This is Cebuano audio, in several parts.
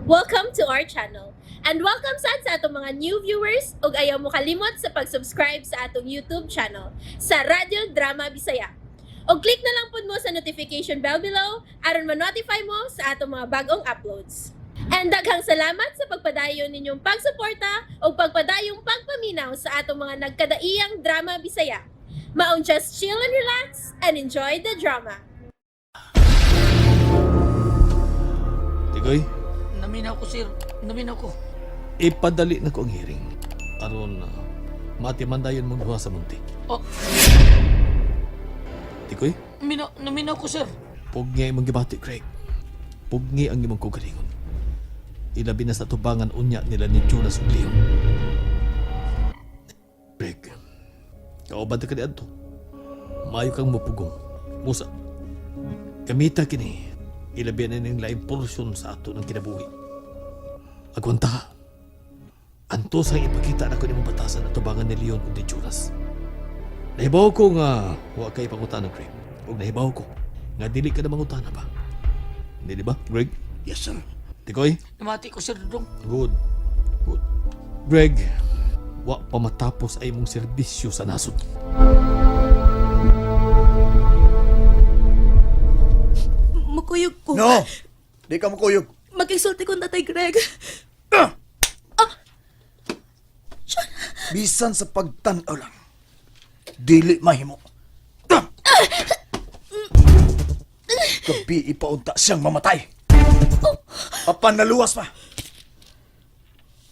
Welcome to our channel. And welcome sad sa atong mga new viewers ug ayaw mo kalimot sa pag-subscribe sa atong YouTube channel sa Radyo Drama Bisaya. Og click na lang pud mo sa notification bell below aron ma-notify mo sa atong mga bagong uploads. And daghang salamat sa pagpadayon ninyong pagsuporta ug pagpadayong pagpaminaw sa atong mga nagkadaiyang drama Bisaya. Maong just chill and relax and enjoy the drama. Tigoy, Naminaw ko, sir. Naminaw ko. ipadali na ko ang hearing. Aron matimandayon mong duha sa munti. Oh, Tigoy, naminaw ko, sir. pugni imong gibati, Craig. Pugni ang imong kugalingon. Ilabi na sa tubangan unya nila ni Jonas ug Leon. Craig, kauban ta ka niadto. Maayo kang mupugong. Musa, gamita kini. Ilabi na ning laing porsyon sa ato ng kinabuhi. Agwanta. Antos ang ipakita na ko nimong batasan at tubangan ni Leon ug ni Jonas. Nahibaw ko nga wa kay pangutana, Greg. Ug nahibaw ko nga dili ka na mangutana pa. Hindi di ba, Greg? Yes, sir. Tikoy? Namati ko, sir Dudong. Good. Good. Greg, wa pa matapos ay imong serbisyo sa nasod. Mukuyog ko. No! Di ka mukuyog. Magkisulti ko tatay Greg. Bisan sa pagtan-aw lang. Dili mahimo. Gabi ipaunta siyang mamatay. Apan naluwas pa.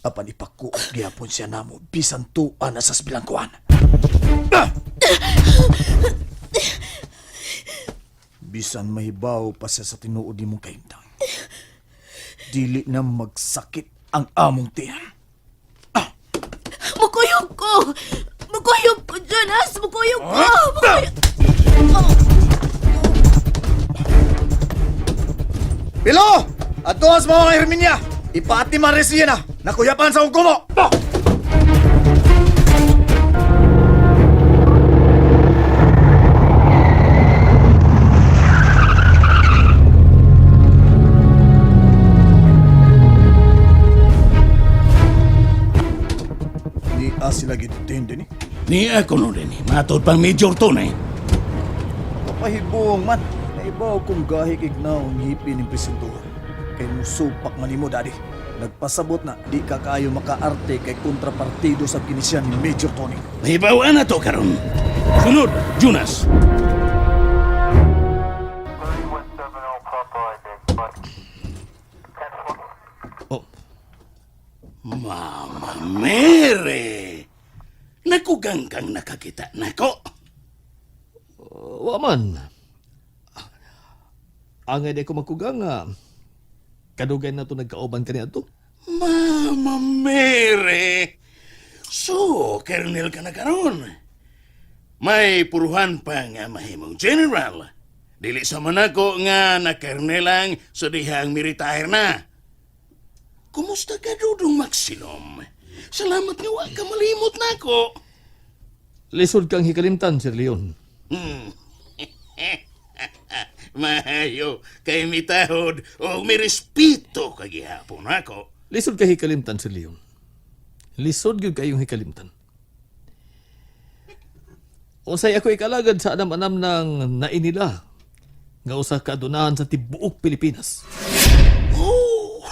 Apan ipakuot gihapon siya namo bisan tuan na sa bilangkuan. Bisan mahibaw pa siya sa tinuod nimong kahimtang. Dili na magsakit ang among tiyan. Mukuyog ko! Mukuyog ko, Jonas! Mukuyog ko! Mukuyog! Pilo! Ato sa mga Herminia! Ipaati man rin siya na! Nakuyapan sa hukumo! Di sila gidetain din eh. Ni ako no din eh. Matod pang Major Tony. Kapahibuong man. Naibaw kong gahi ignaw ang ngipin ng presintuhan. Kay musupak man nimo, daddy. Nagpasabot na, di ka kaayo makaarte kay kontrapartido sa kinisyan ni Major Tony. Nahibawaan na to karon. Sunod, Jonas. Oh, Mama Mary! Nakugang kang nakakita nako. wa man. Angay di ko magkugang nga. Kadugay na to nagkauban kani adto. Mama Mary! So, Colonel ka na karon. May puruhan pa nga mahimong general. Dili sa man ako nga na colonel lang sa dihang mi-retire na. Kumusta ka, Dudong Maxilom? Salamat nga wa ka malimot nako. Lisod kang hikalimtan, Sir Leon. Mayo, kay mitahod o mirespeto kagihapon ako. Lisod kay hikalimtan, Sir Leon. Lisod gyud kayong hikalimtan. Unsay ako ikalagad sa anam-anam ng nainila nga usa ka adunahan sa tibuok Pilipinas. Oh!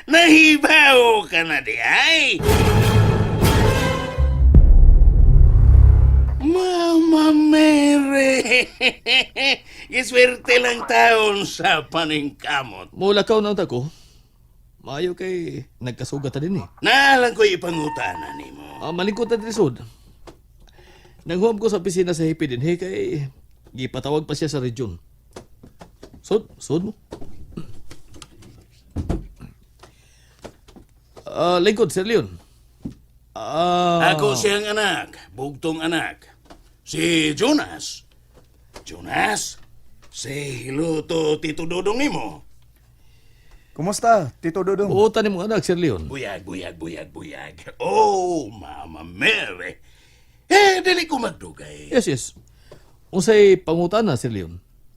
Nahibaw ka na di ay! Mama Mary! Giswerte lang taon sa paningkamot. Mulakaw na unta ko. Maayo kay nagkasugat ta din eh. Naalang ko'y ipangutana nimo. Ah, malingkot na lisod. Nanghuam ko sa opisina sa hipi din, hey, kay gipatawag pa siya sa region. Sod, sod mo. Ah, lingkod, Sir Leon. Ah, Ako siyang anak, bugtong anak. Si Jonas. Jonas, say hello to Tito Dodong nimo. Kumusta, Tito Dodong? Uutan ni mong anak, Sir Leon. Buyag, buyag, buyag, buyag. Oh, Mama Mary. Eh, dili ko magdugay. Yes, yes. Unsay pangutana, Sir Leon?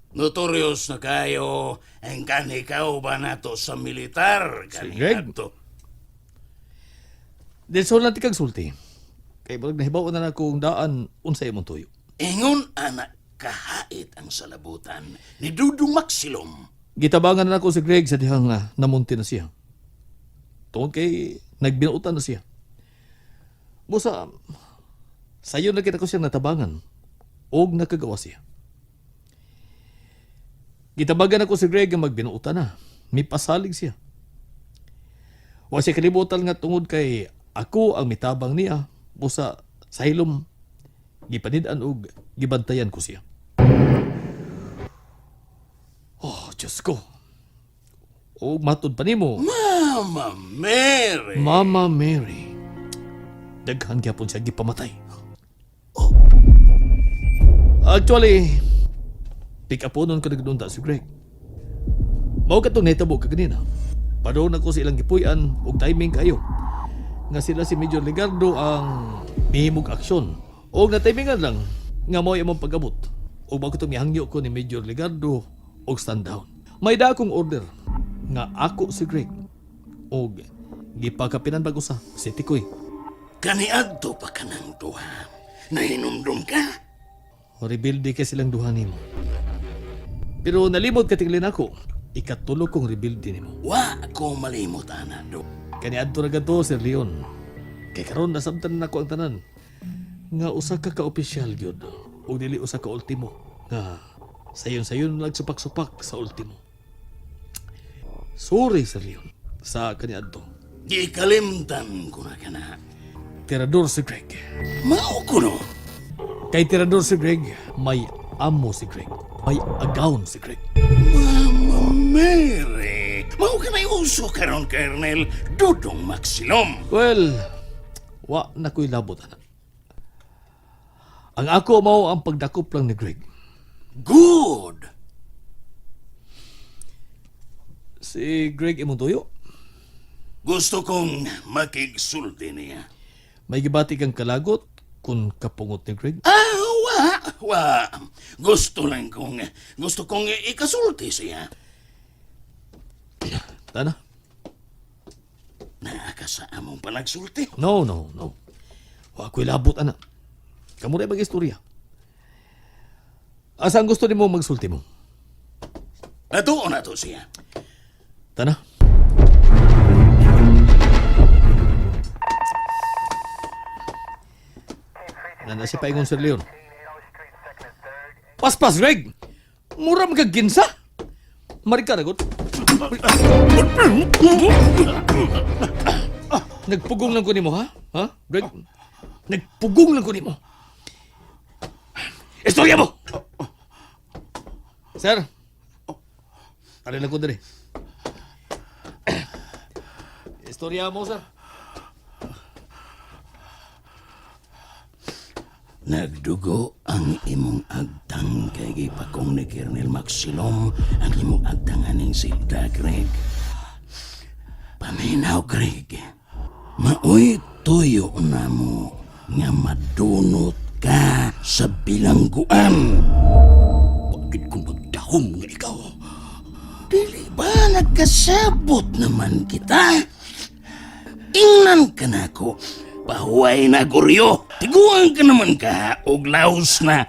Notorious na kayo ang kanikaw ba nato sa militar Si Greg. kaniadto. Dilson lang tikag sulti. Kay murag nahibaw na na kung daan unsa imong tuyo. Ingon anak kahait ang salabutan ni Dudong Maxilom. Gitabangan na nako si Greg sa dihang namunti na siya. Tungod kay nagbinuutan na siya. Busa, sayo na kita ko siyang natabangan og nakagawa siya. Gitabagan ako si Greg nga magbinuutan na. May pasalig siya. Wa siya kalibutan nga tungod kay ako ang mitabang niya. Busa, sa hilom, gipanid-an og gibantayan ko siya. Oh, Diyos ko. O matod pa nimo. Mama Mary. Mama Mary. Daghan gyapon siya gipamatay. Actually, pick up nun ko nagdunta si Greg. Mao katong nahitabo kaganina. Padung na ko sa ilang gipuy-an og timing kayo. Nga sila si Major Ligardo ang mihimog aksyon. Og natimingan lang nga mao imong pag-abot. Og bago itong mihangyo ko ni Major Ligardo og stand down. May da akong order nga ako si Greg og gipakapinan pag usa si Tikoy. Kaniadto pa kanang duha. Nahinumdum ka? Rebelde kay silang duha nimo. Pero nalimot ka tinglin ako. Ikatulo kong rebelde nimo. Wa ko malimot ana do. Kaniadto ra gadto Sir Leon. Kay karon nasabtan na nako ang tanan. Nga usa ka ka-opisyal gyud ug dili usa ka ultimo nga sayon-sayon lang supak-supak sa ultimo. Sorry Sir Leon sa kaniadto. Gikalimtan ko na kana. Tirador si Greg. Mao ko no. Kay tirador si Greg, may amo si Greg. May agawn si Greg. Mama Mary. Mao ka na uso karon Colonel Dudong Maxilom. Well, wa na ko'y labot, anak. Ang ako mao ang pagdakop lang ni Greg. Good. Si Greg imong tuyo, Gusto kong makigsulti niya. may gibati kang kalagot kung kapungot ni Greg. Ah, wa, wa. Gusto kong ikasulti siya. Tana? Naa ka sa among panagsulti. No, no, no. Wa ko'y labot, anak. Kamu na mag-istorya. Asa ang gusto nimo magsulti mo? Natuon na to siya. Tana? Nana siya paingon Sir Leon. Paspas, Greg! Mura magaginsa! Marika na, god. Nagpugong lang ko nimo, ha? Ha, Greg? Nagpugong lang ko nimo. Istorya mo! Sir, alin lang ko diri. Istorya mo, sir. Nagdugo ang imong agtang kay gipakong ni Colonel Maxilom ang imong agtang aning silda, Greg. Paminaw, Greg. Maoy tuyo na mo nga madunot ka sa bilangguan. Bakit kung magdahom nga ikaw? Dili ba nagkasabot naman kita? Ingnan ka na ko, pahuway na guryo. Tiguan ka naman ka, og laos na.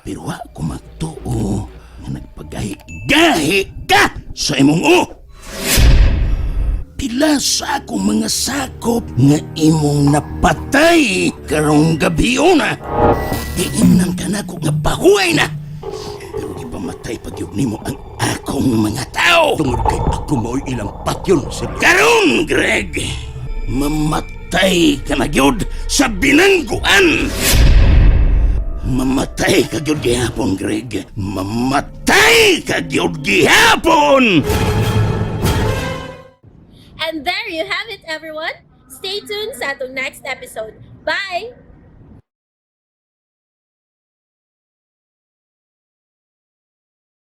Pero wa ko magtuo nga nagpagahi-gahi ka sa imong o. Pila sa akong mga sakop nga imong napatay karong gabi una. Giingnan ka na ko nga pahuway na. Pero gipamatay pag yun nimo ang akong mga tao. Tungod kay ako mao'y ilang patyon, Sir Leon. Karon, Greg, mamatay ka na gyud sa binangguan. Mamatay ka gyud gihapon, Greg. Mamatay ka gyud gihapon! And there you have it, everyone. Stay tuned sa atong next episode. Bye!